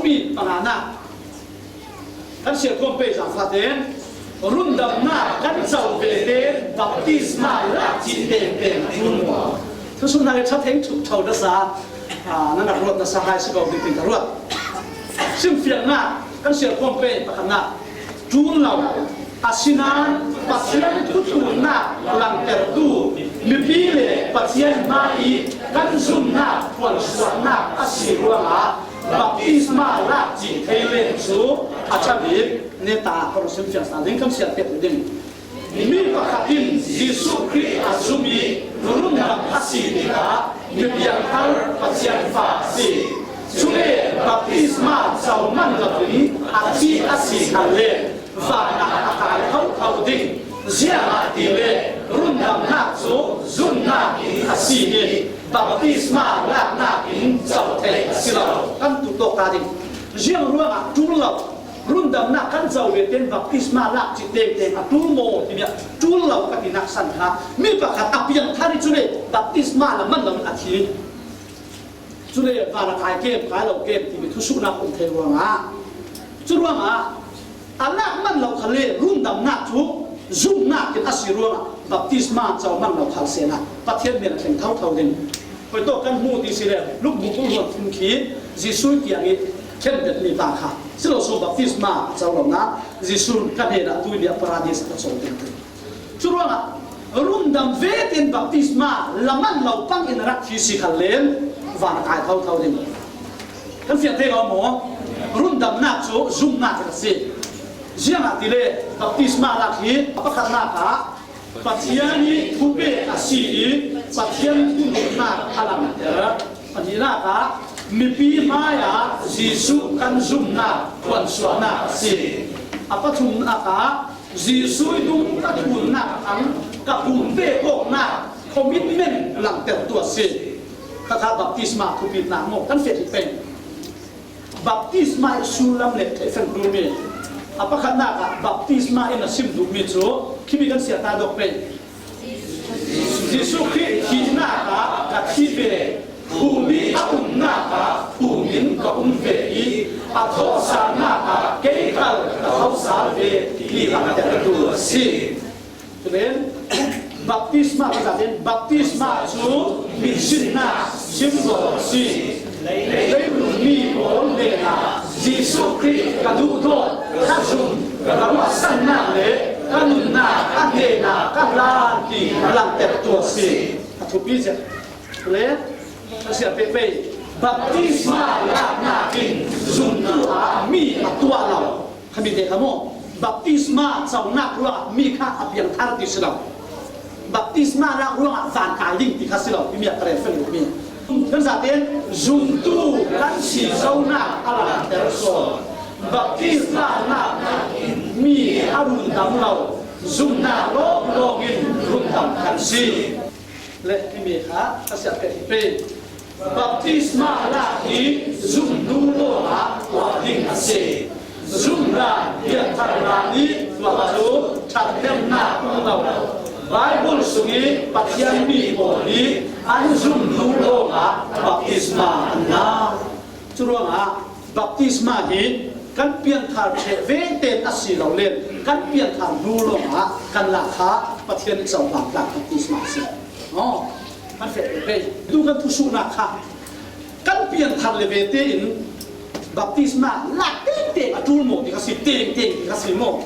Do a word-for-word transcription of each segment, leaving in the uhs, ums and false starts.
Mi panganak, kan sialkhuam pei zangfahte, rundamnak kan co vete baptisma lak cih tengteng a ṭul maw? Thusuknak i ṭha theng ṭhuk ṭho nasa, a, nan a ruat nasa hai si ko ding ting ka ruat. Simfiangnak, kan sialkhuam pei pakhatnak, ṭul lo. Asinain Pathian thutunnak langtertu mipi le Pathian hmai i kan zumnak phuansuahnak a si ruangah baptisma lak cih thei leng cu a ṭha bik. Neta ka ruat simfiang sa ding kan siat pek ding. Mi pakhat in Jesuh Khrih a zum i rundam a si tikah mipiangthar Pathian fa a si. Cule baptisma co man loin a thi a si khan le vanah a kai thotho ding. Ziangahtile rundamnak cu zumnak in a si i baptisma laknak in co thei a si lo. Kan tuktawk ta ding. Ziang ruangah ṭul lo, rundamnak kan co ve tein baptisma lak cih tengteng a ṭul maw timi ah ṭul lo ka tinak san kha mi pakhat a piangthar i cule baptisma la man loin a thi. Cule van a kai kem, kai lo kem timi thusuhnak um thei ruangah, cu ruangah a lak man lo kha le rundamnak cu zumnak in a si ruangah baptisma co man lo kha sehla Pathian min a thleng thotho ding. Koi tawk kan hmuh ti si le, Luk bung kul hluan thum khi Jesuh kiang i khenbetmi pa kha si lo, so baptisma a co lonak Jesuh ka hnenah tuini a paradis a ka cawn ding. Cu ruangah rundam vetein baptisma la man lo pang in a rak thi si khan len van a kai thotho ding. Kan fiang thei lo maw? Rundamnak cu zumnak in a si. Ziangahtile baptisma lak hi a pakhatnak ah Pathian i thupek a si i Pathian thununnak a langter. Pahnihnak ah mipi hmaiah Jesuh kan zumnak phuansuahnak a si. A pathumnak ah Jesuh i dung ka thunnak ang ka pumpe kawknak commitment langtertu a si. Kha kha baptisma thupitnak maw kan fiat hi peng. Baptisma i sullam le theihfeng duhmi a pakhatnak ah baptisma in a sim duhmi cu khimi kan siata dok pei. Jesuh Khrih thihnak ah ka thi ve, phumi a umnak ah phum in ka um ve i a thawhsalnak ah kei khal ka thawhsal ve ti langtertu a si. Cule baptisma kan zate, baptisma cu mitsinnak simbawl a si. Leilung mi pawl hnenah Jesuh Khrih ka duhdawt, ka zum, ka ruahsannak le ka nunnak a hnenah ka hlan ti a langtertu a si. A thupi zet. Le a siah pehpei, baptisma laknak in zumtu ah mi a tuah lo. Khami te kha maw? Baptisma conak ruangah mi kha a piangthar ti si lo. Baptisma lak ruangah van kai ding ti kha si lo. Himi a ka rel fel mi. Kan zaten zumtu kan si zonak a langter sawn. Baptisma laknak in mi a rundam lo. Zumnak lawnglawng in rundam kan si. Le himi kha a siah pek hi pei. Baptisma lak hi zumtu lawngah tuah ding a si. Zumdan, pianthar dan i tuah cu ṭhathnemnak um lo. Baibal sung i Pathian mi pawl i an zumtu lawngah baptisma an ngah. Curuangah baptisma hi kan pianthar ṭheh vete a si lo le kan pianthar hnu lawngah kan lak kha Pathian i cohlan tlak baptisma a si. Aw, kan feh pei. Tu kan thusuhnak kha kan pianthar le vete in baptisma lak tengteng a ṭul maw ti kha si, tengteng ti kha si maw?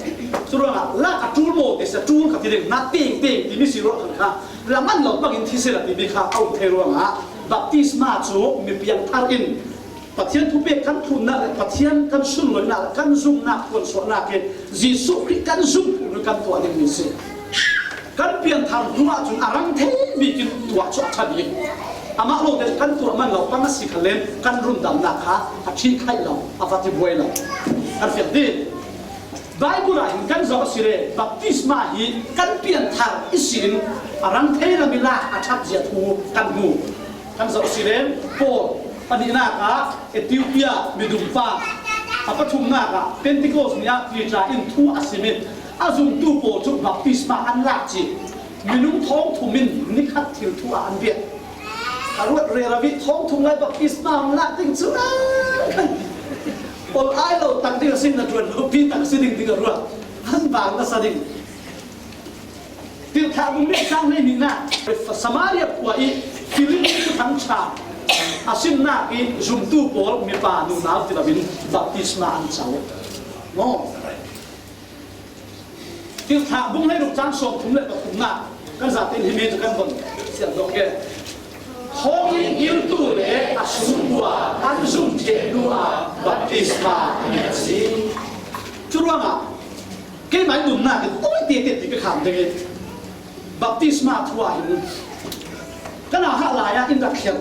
Curuangah lak a ṭul maw ti si, a ṭul kha ti ding, na tengteng timi si ruah khan kha laman lo bangin thi sila timi kha a um thei ruangah baptisma cu mi piangthar in Pathian thupek kan tlunnak le Pathian kan sunloihnak le kan zumnak puansuahnak in Jesuh Khrih kan zum hrih kan tuah dingmi a si. Kan pianthar hnu ahcun a rang thei bik in tuah cu a ṭha bik. Amah lawngte kan tuah man lo pang a si kha len kan rundamnak kha a ṭhih khaih lo, a va ti buai lo. Kan fiang ti. Baibal ah hin kan zoh a si le baptisma hi kan pianthar ihsin a rang thei lam i lak a ṭhat zia thu kan hmu. Kan zoh a si le Paul pahnihnak ah Ethiopia midumpa, a pathumnak ah Pentecost ni ah Piter in thu a sim i a zumtu pawl cu baptisma an lak cih minung thawngthum in nikhat thil thu ah an biak. A ruat rero i thawngthum lai baptisma an lak ding cu a kan ti. Ol ai lo tak ding a si na tuan lo pi tak si ding ding a ruat. Han bang na sa ding. Tirhthlah bung riat sang nei ni na. Samaria khua i Philip thuthang ṭha a sinnak i zumtu pawl mipa nunau ti lo in baptisma an cau. No. Tirhthlah bung hleiruk chang sawmthum le pathumna kan zaten hi mi cu kan von siam dawh ke. Thawngin iltu le a sungkua an zum ṭheh hnu ah baptisma an nget a si. Cu ruangah keimah i nunnak in tawi tete ti ka kham ding i baptisma thu ah hin kan auhah lai ah in rak thliar.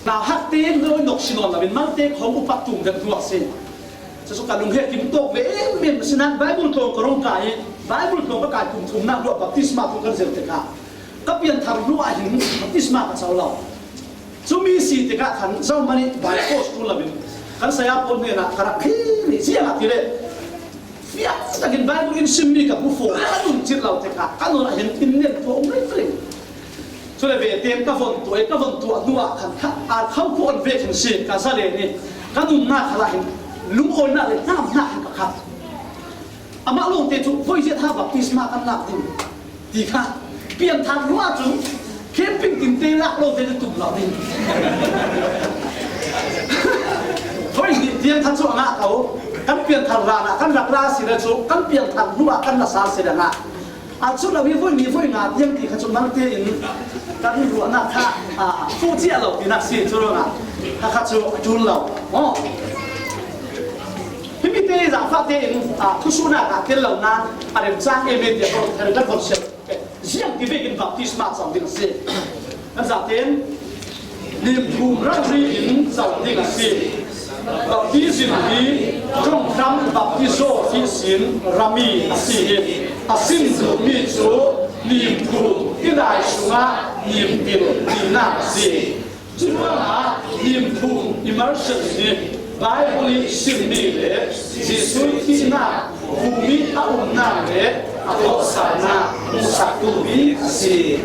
Nauhak te nawi nok si nawn loin malte khawng upat tum deuh hnu ah si. Cucu ka lung he kim tawk ve em em. Asinain Bible tlawng ka rung kai i Bible tlawng ka kai kum thumnak hnu ah baptisma thu kan zir tikah ka pianthar hnu ah hin baptisma ka co lo. Cumi si tikah khan zohman i by force ṭul loin kan saya pawl hnenah ka rak philh i ziangahtile fiang takin Bible in simmi ka hmu fawn, ka nun cit lo tikah ka nun ah hin in nen tuah um rengring. Cule ve tein ka von tuah i ka von tuah hnu ah khan kha, aa, kho khawh an ve khin si ka zalen i ka nunnak khal ah hin lungawinak le hnamhnak hin ka khap. Amah lawngte cu voi ziat ha baptisma kan lak ding ti kha pianthar hnu ah cun camping tinte lak lawngte cu tum lo ding. Voi nih tiang kha cu a ngah ko. Kan pianthar hlan ah kan rak la si le cu kan pianthar hnu ah kan la sal si le ngah. A cu lo hi voi ni voi nga tiang ti kha cu malte in kan ruahnak kha, aa, fuh cia lo tinak si cu ruangah kha kha cu a ṭul lo. Aw. Himi te zaangfah tein, aa, thusuhnak ah tel lo nain a remcang eme tiah kan kan kan siat. Ziang ti vekin baptisma cam ding a si. Kan zaten Nimphum rori in cam ding a si. Baptism hi ṭawngkam baptizo ihsin rami a si i a sim duhmi cu nimphum i lai sungah nimpil tinak a si. Curuangah nimphum immersion hi Baibal i simmi le Jesuh i thihnak, phum i a umnak le a kawhsalnak hmuhsak duhmi a si.